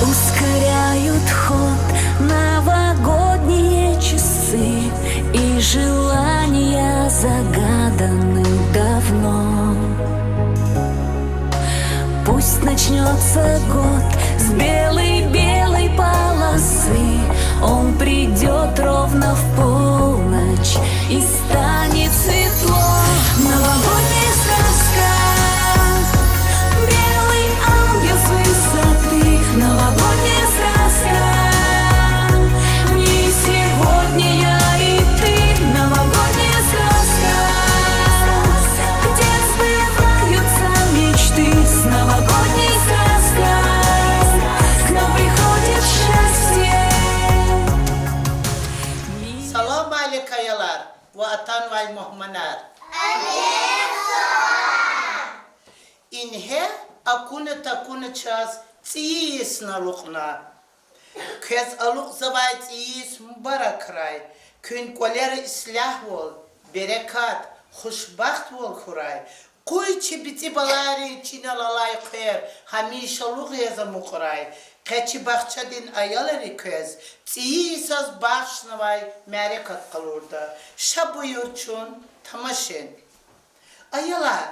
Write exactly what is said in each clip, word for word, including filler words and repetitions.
Ускоряют ход новогодние часы, и желания загаданы давно. Пусть начнётся год с белой-белой полосы, он придёт ровно в полночь, и станет светло. Новогодняя сказка, белый ангел с высоты, новогодняя сказка, в ней сегодня я и ты, новогодняя сказка, где сбываются мечты, с новогодней сказкой к нам приходит счастье. Салам алейк, аялар ва атанвай мугьманар. Ингье акуна-такуна чаз цӀийи йисни алукьна. Квез алукьзавай цӀийи йис мубаракрай, куьн кӀвалера ислягьвал, берекат, хушбахтвал хьурай. Къуй чи бицӀи балайрин чинал алай хъвер гьамишалугъ яз амукьрай. Къе чи бахчадин аялри квез цӀийи йисаз бахшнавай мярекат къалурда. Ша, буюр, чун тамашин. Аялар,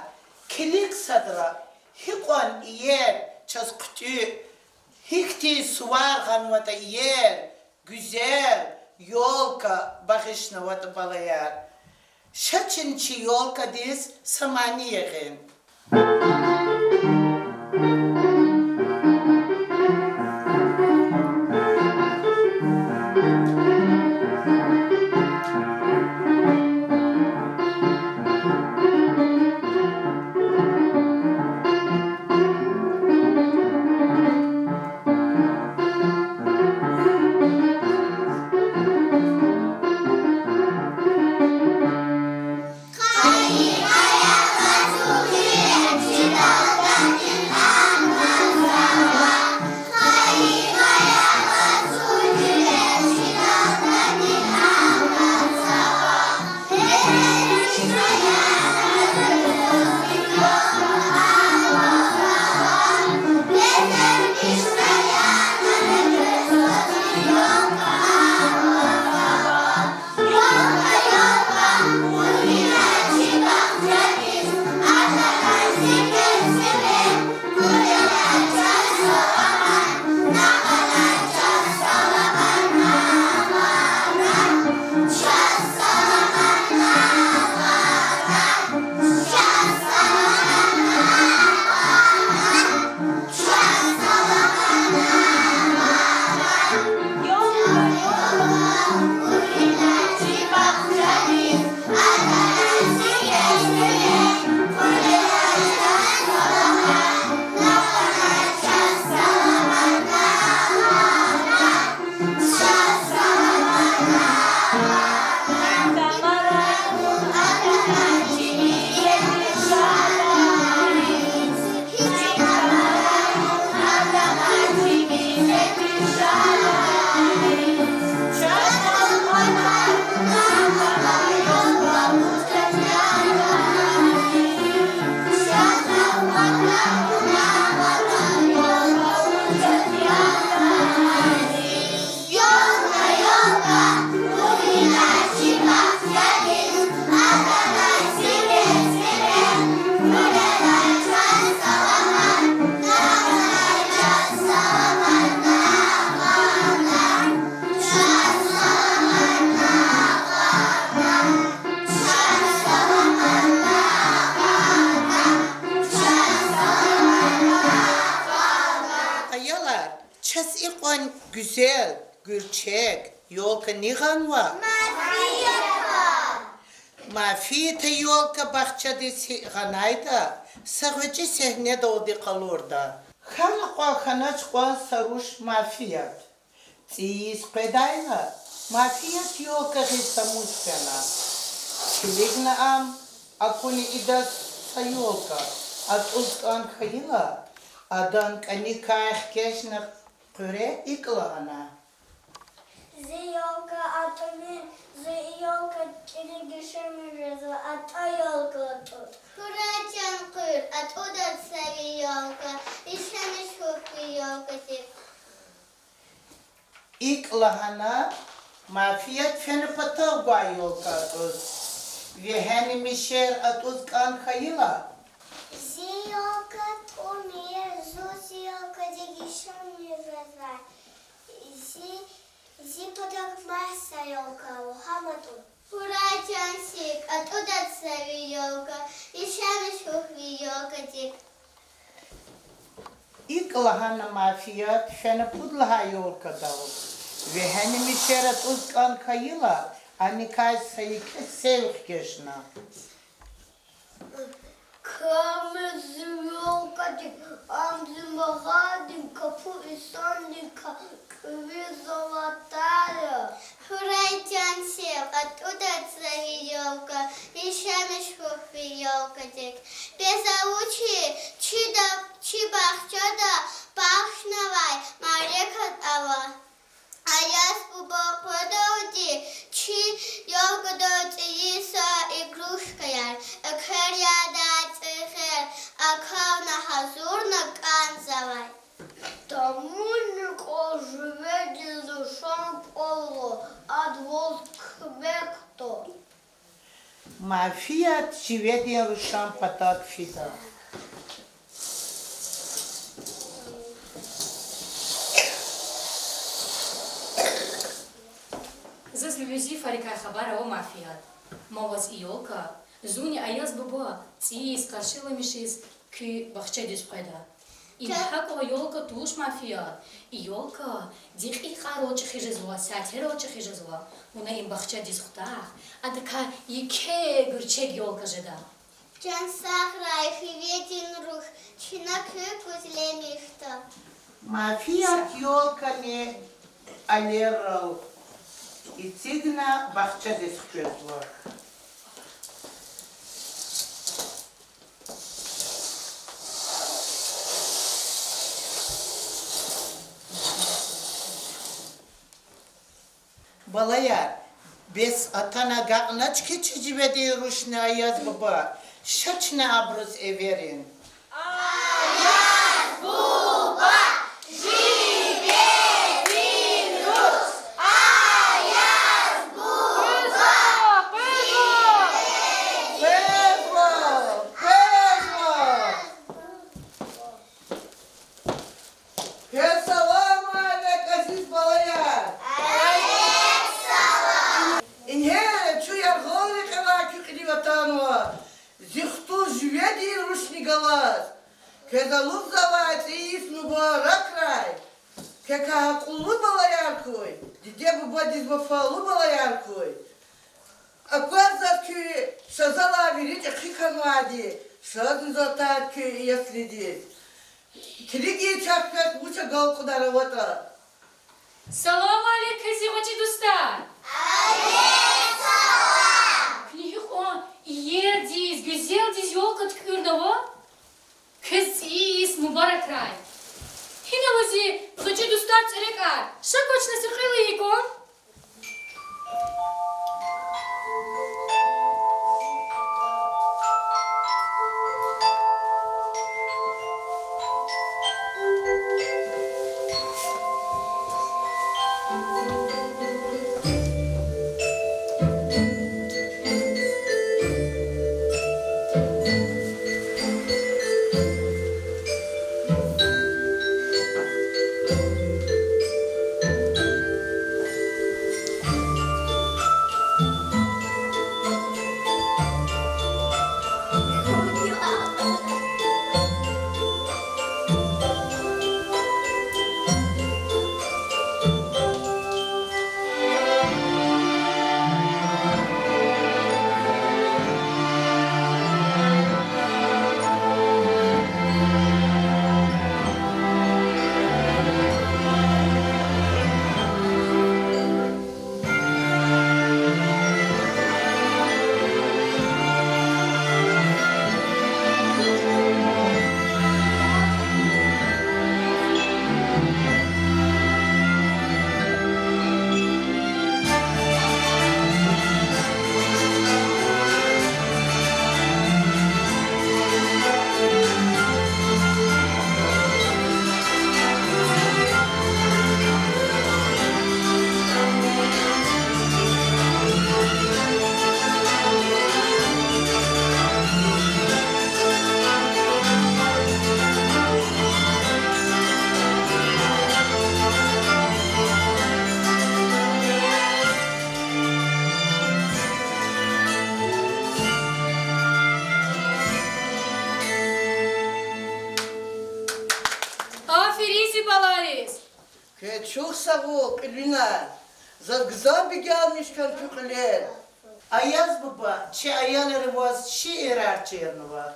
килиг садра, гьикьван иер чаз хъуьтӀуь, гьихьтин сувар гъанватӀа иер, гуьзел ёлка багъишнаватӀа, балаяр. Ша чун чи ёлкадиз са мани ягъин. Аялар, чаз икьван гуьзел, гуьрчег ёлка ни гъанва? Мафията ёлка бахчадиз гьикӀ гъанайтӀа, са гъвечӀи сегьнедалди къалурда. Хьана кьван, хьанач кьван са руш Мафият. ЦӀийи йис къведайла, Мафият ёлка гъиз тамуш фена. Килигна ам, акуна идаз са ёлка, атӀуз кӀан хьайила, адан кӀаникай хкечӀна хъуьре икӀ лагьана: Зи ёлка атӀумир, зи ёлка кӀаник гишемир жезва, атӀа ёлка атӀуд. Хьурай, чан хъуьр, атӀудайди са ви ёлка, гишемиш хьухь ви ёлкадик. ИкӀ лагьана Мафият фена патав гвай ёлка атӀуз. Вегьена мишер атӀуз кӀан хьайила. Зи ёлка тӀуни, зун зи ёлкадик яшамиш жезвай. Зи, зи патав маса ёлка ава, гьам атӀу. Гьурай, чан сикӀ, атӀуда за ви ёлка, яшамиш хьухь ви ёлкадик. ИкӀ лагьана Мафият фена пуд лагьай ёлкадал. Вегьена мишер атӀуз кӀан хьайила, аникай са еке сив хкечна. Каме зи ёлкадик, ам зи магъадин капу инсандикай кӀеви золотая. Гьурай, чан сикӀ, атӀуда за ви ёлка, яшамиш хьухь ви ёлкадик. Бес вучиз чи да-, чи бахчада бахшнавай мярекат ава. Аяз буба къведалди чи ёлкадал цӀийи са игрушкаяр, экверядай цӀегъер акална гьазурна кӀанзавай. Тамуникай живедиз рушан кӀвала, ада ваз куьмек гуда. Мафият живедин рушан патав фида. Заз Муьгьуьзифарикай хабар ава, Мафият. Ма ваз и ёлка, зунни Аяз буба цӀийи йис къаршиламишиз куь бахчадиз къведа. Им гьакӀ кьван ёлка туш, Мафият. И ёлка декьикьарал чӀехи жезва, сятерал чӀехи жезва. Вуна им бахчадиз хутахь, адакай еке гуьрчег ёлка жеда. Чан сагърай, живедин руш, чна куь гуьзлемишда. Мафият ёлкани алеррал эцигна бахчадиз хквезва. Балаяр, бес атана агакьнач хьи чи живедин рушни Аяз буба, ша чна абуруз эверин. Салам алейк, азиз балаяр! Ингье, чун яргъалрин кьилай куь кьилив атанва, зи хтул живедин рушни галаз. Квез алудзавай цӀийи йис мубаракрай. Квекай акьуллу балаяр хьуй, диде-бубадиз вафалу балаяр хьуй. Акваз заз куь, ша залай вири чӀехи хьанвайди, шадни заз атайди куь яслидиз. Килигин чахъ квез вуч агалкьунар аватӀа. Салам алейк, квез, зи гъвечӀи дустар! Куьне гьикьван иердиз, гуьзелдиз ёлка туькӀуьрнава. Квез цӀийи йис мубаракрай. Гьина ваз, зи гъвечӀи дустар, цӀерекӀар, ша квачни са кьил ийин кван. Э, чухсагъул, кьуьлуьнар. Заз гзаф бегенмиш хьана куь кьуьлер. Аяз буба, чи аялри ваз шиирар чирнава.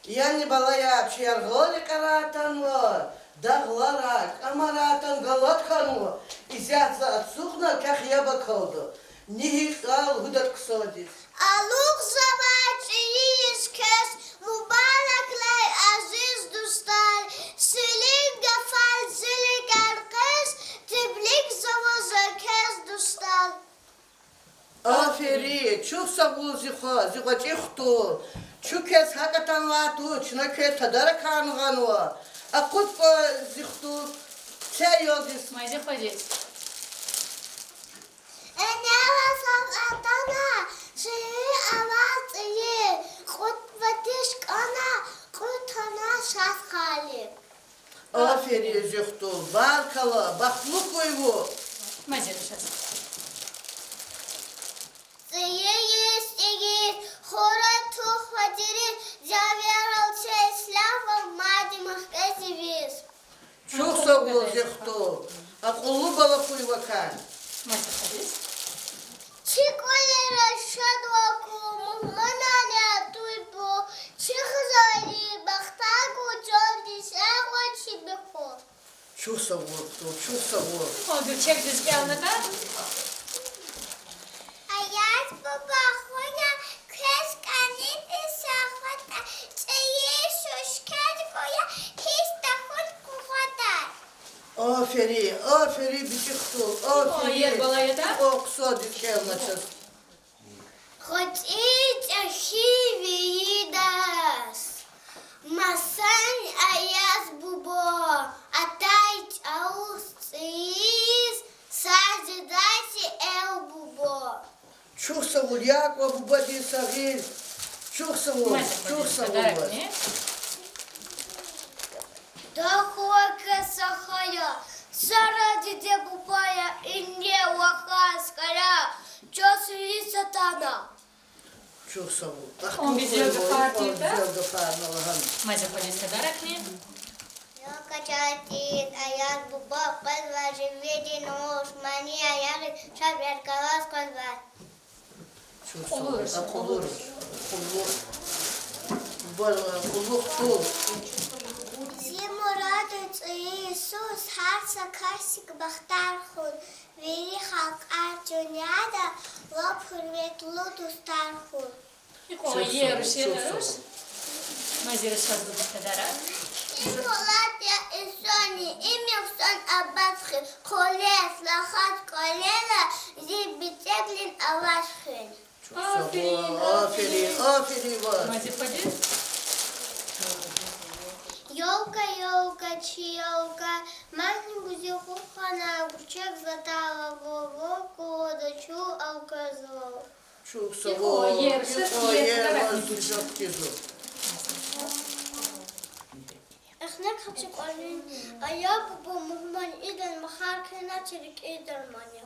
Яни, балаяр, чи яргъал рекьерай атанва, дагъларай, кӀамарай атана галат хьанва, исятда за ацукьна квехъ яб акалда. Ни гьикӀ лугьуда ксадиз. Алукьзавай цӀийи йис квез мубаракрай, азиз дустар, ширин гафар зи рикӀер къвез, тебрикзава за квез, дустар. Аферин, чухсагъул, зи хва, зи гъвечӀи хтул. Чу квез гьакӀ атанвай туш, чна квез тадаракарни гъанва. Акъудда кван, зи хтул, це аялдиз. Май зи хвадиз. Энел сад атана, шиир аваз цӀийи, кьуд ватиш кӀана, кьуд хьана шад хали. Аферин, зи хтул, баркалла, бахтлу хьуй вун. Мазер шаз. ЦӀийи йис, цӀийи йис, хура тух ва дири, дявеяр алче ислягьвал, мадни мягькеди виз. Чухсагъул, зи хтул, акьуллу бала хьуй вакай. Чи кӀвалера шад ва кьур мугьманарни атуй пул, чи хизанри бахтар хьуй, чандин сагъ ва чими хьуй. Чухсагъул, чухсагъул. О, гуьрчегдиз кӀелна. Аяз буба, хуя квез кӀаниди са хватӀа, цӀийи шуш квез гуя, гьисс тахьун къугъвадай. Аферин, аферин, бичӀи хтул, аферин. О, ксадиз кӀелна чаз. ГъвечӀи чӀехи виридаз, масани Аяз буба, атай чӀавуз цӀийи йис, сагъ жедай чи эл, буба. Чухсагъул, я кьван бубадин сагъил. Чухсагъул, чухсагъул. Дахула квез са хая, сара диде-бубаяр, ингье вахар, скара, чаз йис атана. Чухсагъул. Ахпа гуьзел гафар тиртӀа. Гуьзел гафарна лагьана. Мазер хвадиз тадаракни. Ёлка чаз тийиз, Аяз буба къвезвай, живидин нуш, мани аялриз, чаз яргъалаз къвезвай. Чухсагъул, акьуллу руш, акьуллу. Буба, акьуллу хтул. Зи мурад я цӀийи йисуз гьар са касдик бахтар хьун, вири халкьар дуьньяда лап гьуьрметлу дустар хьун. Икьван иер руш, иер руш. Мазер шаз буба тадарак. Им пулат я, инсанди, им йикъан абаз хуьн, къулез, лахаз кӀвалера зи бицӀекрин аваз хуьн. Аферин, аферин, аферин ваз. Мазер хвадиз. Ёлка, ёлка, чи ёлка, мадни гуьзел хьухь хьана, гуьрчег затӀ ава, вав-вав кӀанда чун алквезва. Чухсагъул, икьван иер ваз, дуьшуьхтизва. Эхнек хъчи кӀвалин, Аяз буба, мугьман ийидан, махар кхьена чи рикӀин дарман я.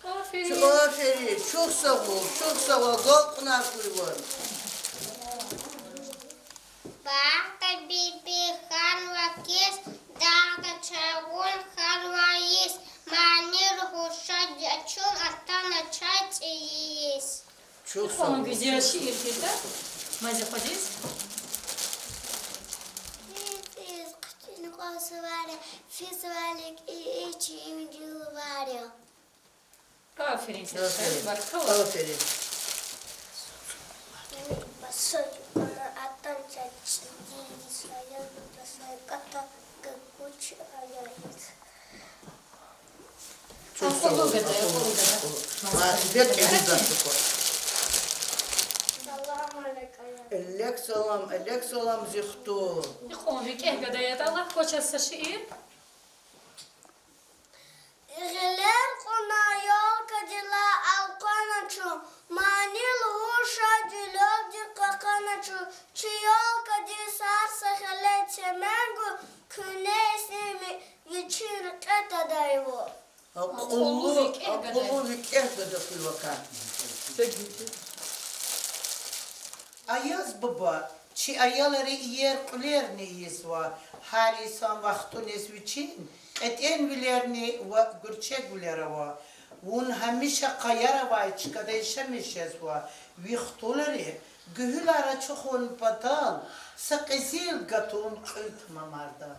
Аферин, чухсагъул, чухсагъул, агалкьунар хьуй ваз. Багъда бибин хьанва кис, дагъда чагъун хьанва йис, манийрин гьуш шад я чун, атана чаз цӀийи йис. Икьван гуьзел шиир тиртӀа. Мазер хвадиз. Физ-физ хъуьтуьл кьван сувар я, физвай ликӀи чи ингье лувар я. Аферин, сестра, баркалла. Аферин. Акьуллу гада, акьуллу гада. Ма, тебе кӀелиз ацукьа. Салам алейк, ая. Алейк салам, алейк салам, зи хтул. Икьван викӀегь гада ятӀа, лагь квачиз са шиир. Гъилер кьуна ёлкадилай алкъвена чун, манийрин гьуш шад вилелди къекъвена чун, чи ёлкадиз гьар са хиле темен гун, куьне исни вичин рекье тадай вун. Акьуллу, акьуллу викӀегь гада хьуй вакай. Аяз буба, чи аялри иер кьуьлерни ийизва, гьар йисан вахтуниз вичин кьетӀенвилерни ва гуьрчегвилер ава. Вун гьамиша къаяр авай чкада яшамиш жезва. Ви хтулри гуьгьуьлар ачухун патал са къизил гатун кьуьл тамамарда.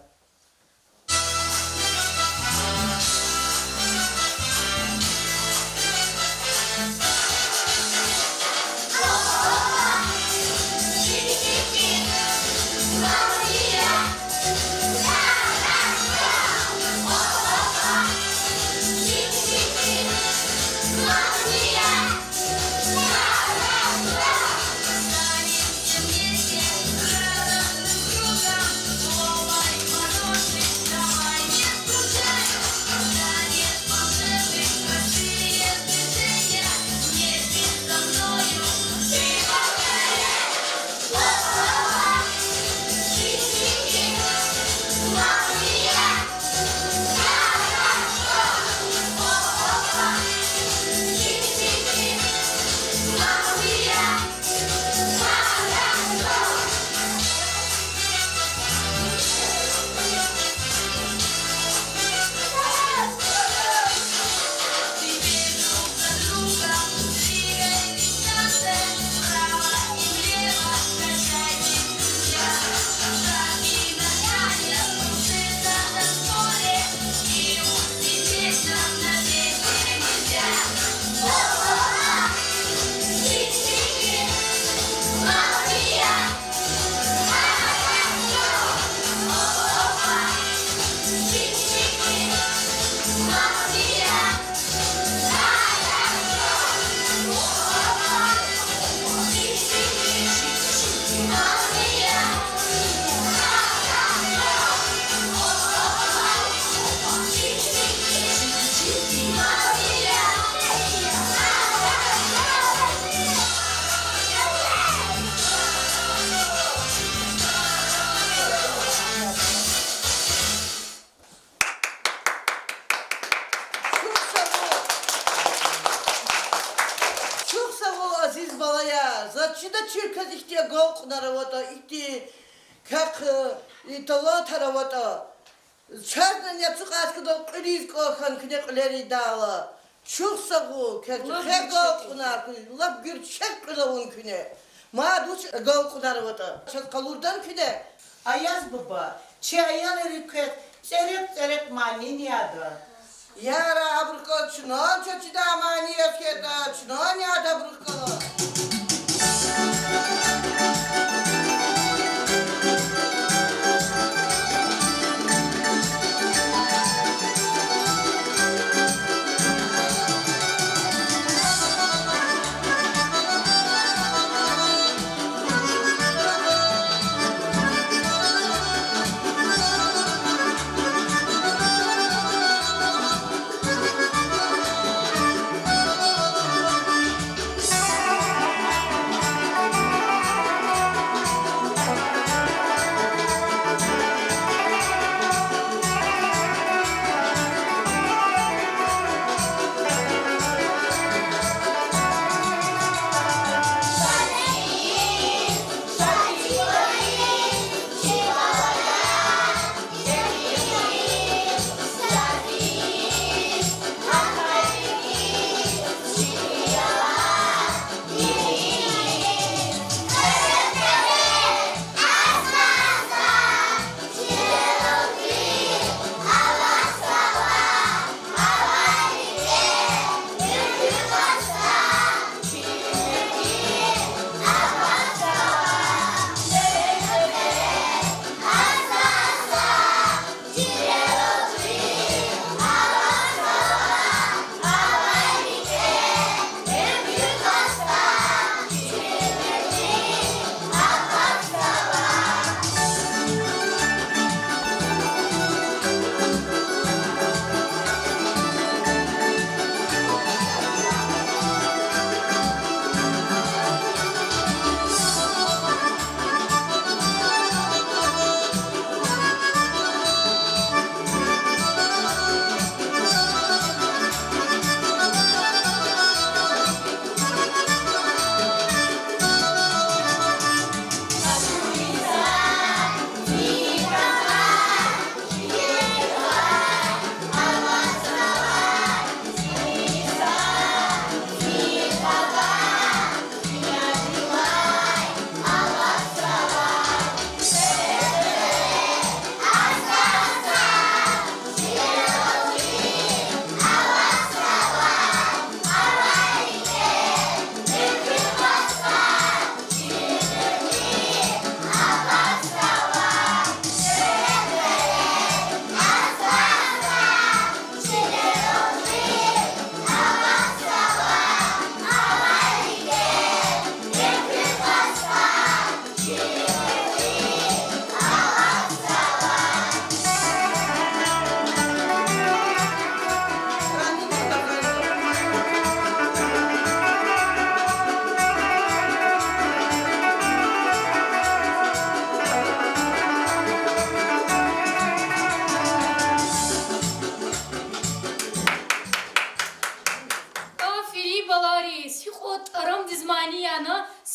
Чухсагъул. Чухсагъул, азиз балаяр. Заз чидач, квез ихьтин агалкьунар аватӀа, ихьтин квехъ, э, и талантар аватӀа. Чазни ацукьай чкадал кьуьл ийиз кӀан хьана куьне кьуьлердайла. Чухсагъул, квез чухсагъул, агалкьунар, лап гуьрчег кьуьл авун куьне. Мад вуч агалкьунар аватӀа, чаз къалурдани куьне? Аяз буба, чи аялри квез цӀерек-цӀерек манини ада. Яра, абурукай чна чаз чидай мани яз хьайитӀа, чнани ада абурукай.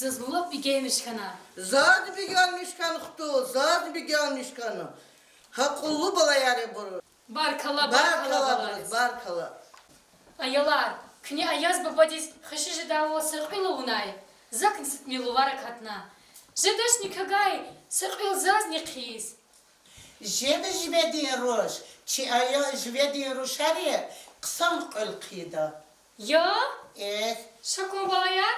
Заз лап бегенмиш хьана. Зазни бегенмиш хьана, хтул, зазни бегенмиш хьана. Гьакьуллу балаяр я абур. Баркалла, баркалла, баркалла, балаяр. Баркалла. Аялар, куьне Аяз бубадиз хвеши жедайвал са кьуьл авунай. Закни са тӀимил лувар акатна. Жедачни квевай са кьуьл зазни хъийиз. Жеда живедин руш, чи ая живедин рушари хъсан кьуьл хъийида. Я? Эхь. Ша кван, балаяр.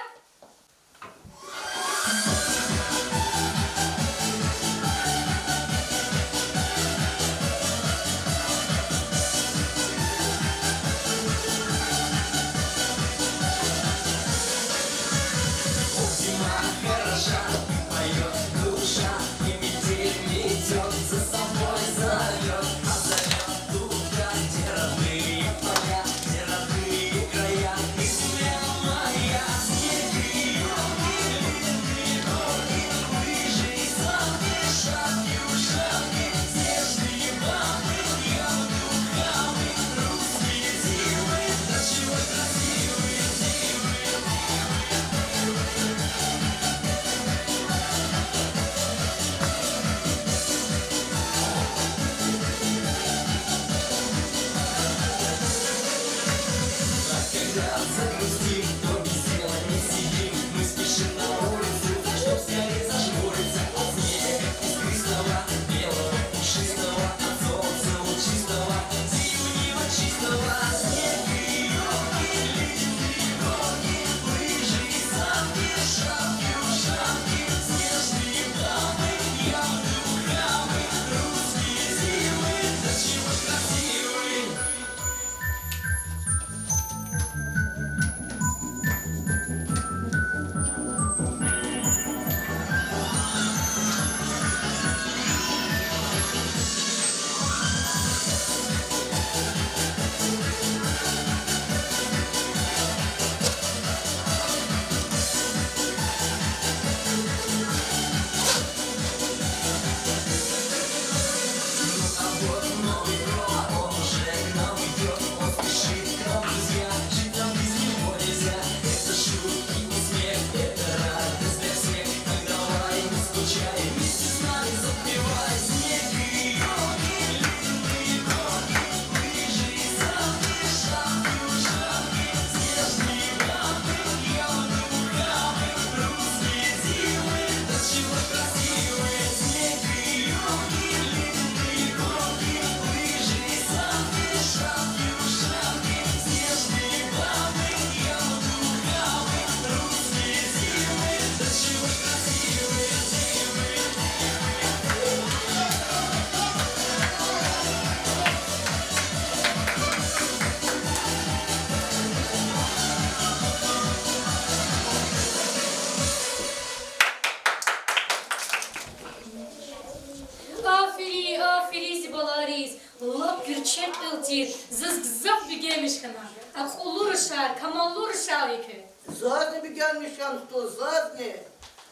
Аферин, аферин зи балайриз. Лап гуьрчег кьил тир, заз гзаф бегенмиш хьана. Акьуллу рушар, камаллу рушар я куь. Зазни бегенмиш хьана, хтул, зазни.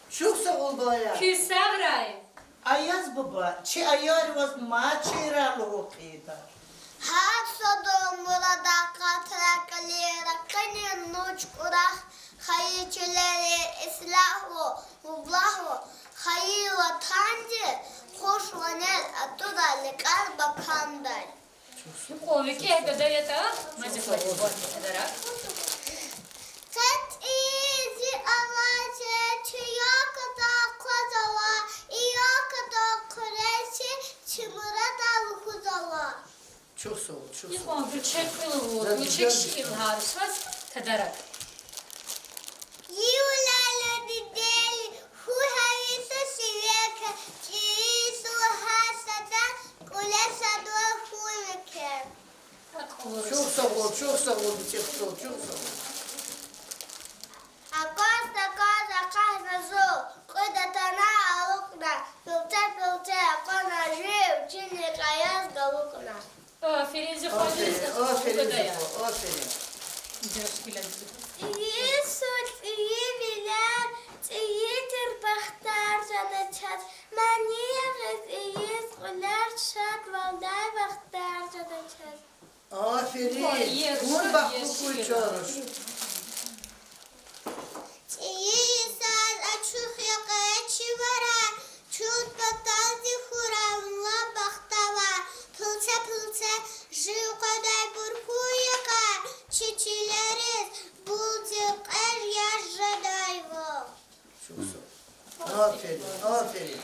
Чухсагъул, балаяр. Куьн сагърай. Аяз буба, чи аялриваз мад шиирар лугьуз хъийида. Гьар са думбурада къатра кӀвалера къенин нуч кӀурагъ, хайи чилери ислягьвал, ублагьвал, хайи ватанди хуш ванер атурай лекьер бакандай. Юкьван викӀегь гада ятӀа, мазихъ ва дибван тадарак. Къе цӀийи зи алатай, чи ялкада акъвазава, и ялкада хъуьрез чи, чи мурадар лугьузава. Чухсагъул, чухсагъул. Юкьван гуьрчег кьил авур, гуьрчег шиир лагьай рушаз тадарак. Йи лайлу дидели, хьуй гьависа сивекай, цӀийи йисуз гьар садан кӀуьле садра хьуй векай. Чухсагъул, чухсагъул, бицӀи хтул, чухсагъул. Акваз-такваз акъатна зун, кьуьд атана алукьна, пелце-пелце акъвазна жув, чинни къаяз галукьна. Аферин, зи хва, аферин, аферин, зи хва, аферин. ЦӀийи сур, цӀийи вилер, цӀийи тир бахтар жеда чаз, мани ягъиз ийиз кьуьлер, шадвалдай вахтар жеда чаз. Аферин, кур бахтлу хьуй, чан руш. ЦӀийи йисар Пулце жив къведайбур хьуй, я кар, чи чилериз булди кьер яз жедайвал. Аферин, аферин.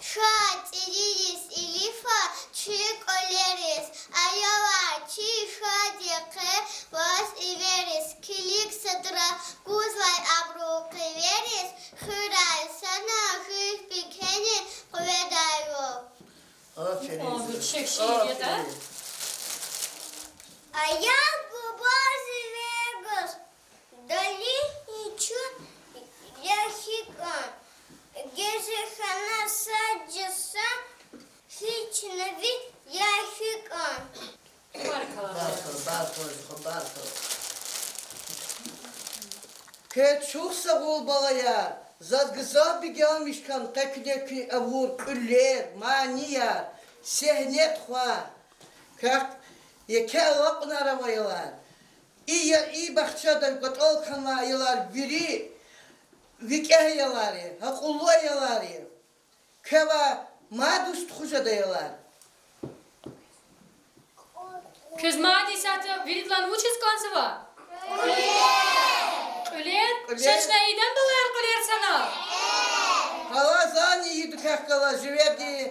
Ша тӀиририз илифа чи кӀвалериз, аялар, чи шаддикай ваз ивериз, килиг садра гузвай абуру хъивериз, хуьрай санал гьихьтин кӀвале къведайвал. Аферин. Аял, буба, зивер гуз, дали чун я хьи кӀан, геже хьана сад жеса, гьич чна ви я хьи кӀан. Баркалла, баркалла, баркалла. Квез чухсагъул, балаяр, заз гзаф бегенмиш хьана къе куьне куь авур кьуьлер, манияр, сегьнедхъ. Квехъ еке алакьунар ава, аялар. И я, и бахчада кӀватӀал хьанвай аялар вири викӀегь аялар я, акьуллу аялар я. Квевай мад вуч тухуз жеда, аялар? Квез мад исятда виридалай вучиз кӀанзава? Кьуьлер. Кьуьлер? Кьуьлер. Ша чна ийидан, балаяр, кьуьлер санал? Гьа, зани ийида квехъ галаз живедин,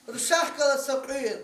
рушахъ галаз са кьуьл.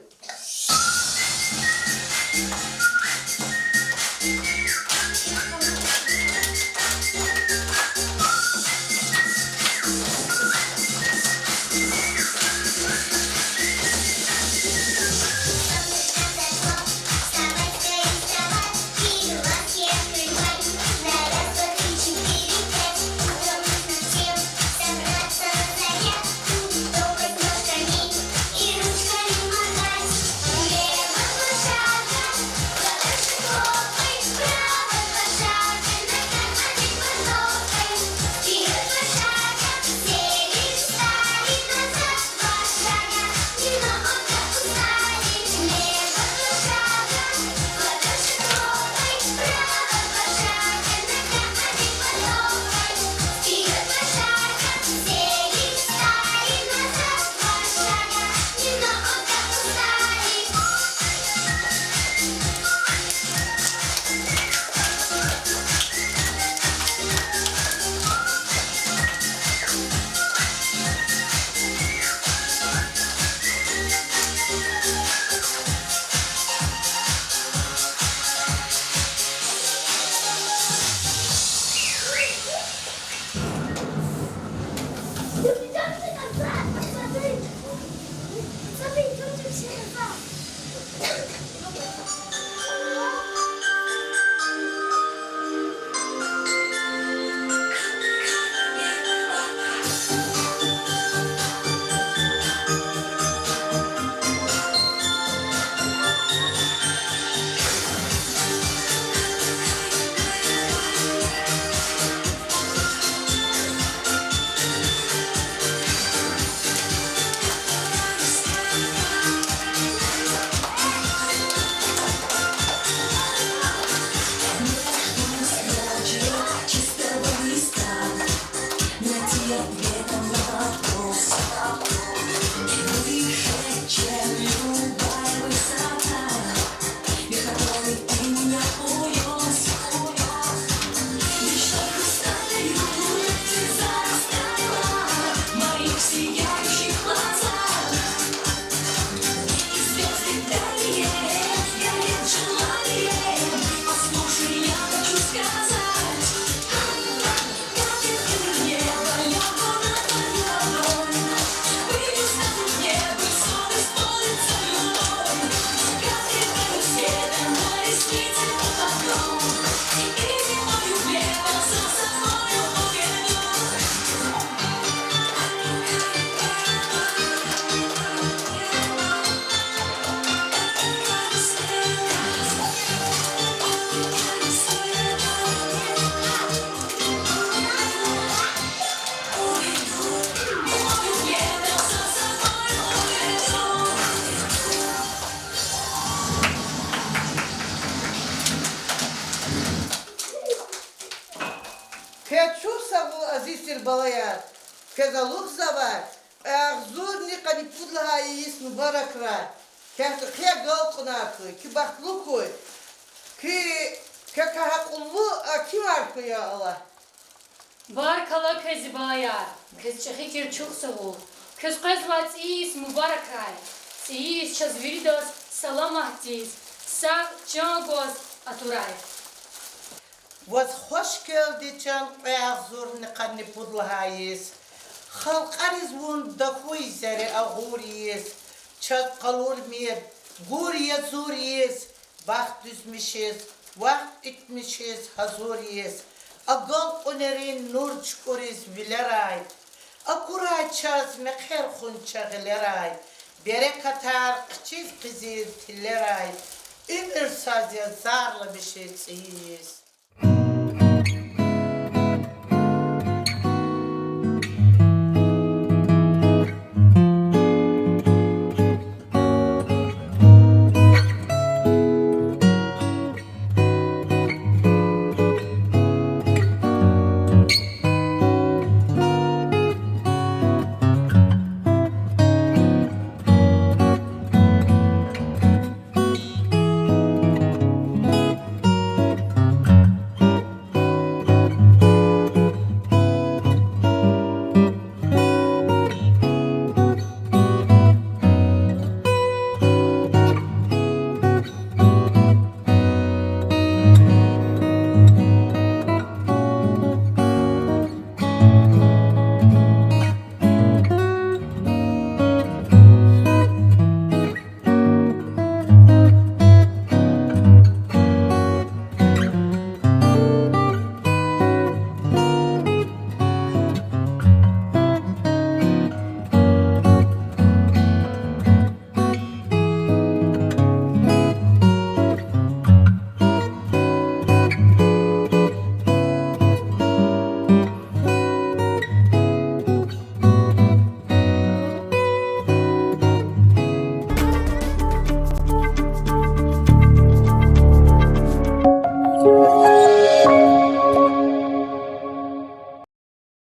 Квез чухсагъул, азиз тир балаяр, квез алукьзавай Кьве агъзурни къанни пуд лагьай йис мубаракрай. Квехъ чӀехи агалкьунар хьуй, куь бахтлу хьуй, куь, квекай акьуллу гьакимар хьуй, я Аллагь. Баркалла квез, зи балаяр, квез чӀехи тир чухсагъул. Квез къвезвай цӀийи йис мубаракрай. ЦӀийи йис чаз виридаз саламатдиз, сагъ чан гваз атурай. Ваз хвашгелди, чан кьве агъзурни къанни пуд лагьай йис. Халкьариз вун тахьуй зерре агъур йис, чаз къалурмир гур я зур йис, бахт дуьзмишиз, вахт итмишиз гьазур йис. Агалкьунрин нур чукӀуриз вилерай, акурай чаз мехъер хунча гъилерай, берекатар хъчиз къизил тилерай, уьмуьр саз я зарламишиз цӀийи йис.